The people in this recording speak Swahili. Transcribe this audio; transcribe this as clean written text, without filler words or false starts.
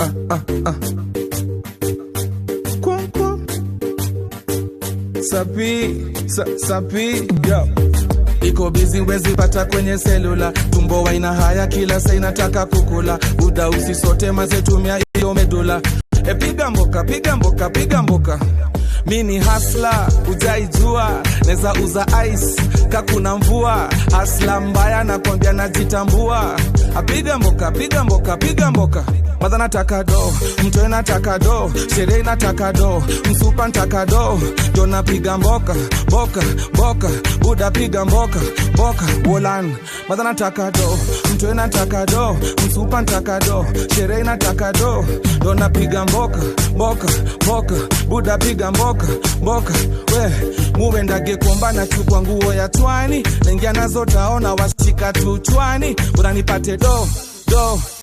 Ah, ah, ah. Kunku. Sapi, sapi, yo. Iko busy wezi pata kwenye selula, tumbo waina haya kila saa inataka kukula, buda usisote mazetumia iyo medula. E, piga mboka, piga mboka, piga mboka. Mi ni hustler, ujaijua, neza uza ice kakuna mvua. Hustler mbaya nakwambia najitambua. Apiga mboka, piga mboka, piga mboka. Madha nataka do, mtoe nataka do, sherehe nataka do, msupa ntaka do, do napiga mboka, mboka, mboka, buda piga mboka, mboka, wolan. Madha nataka do, mtoe nataka do, msupa ntaka do, sherehe nataka do, do napiga mboka, mboka, mboka, buda piga mboka, mboka, we muwendage komba na chukwa nguo ya twani, naingia nazo taona washika tuchwani, unanipate do, do.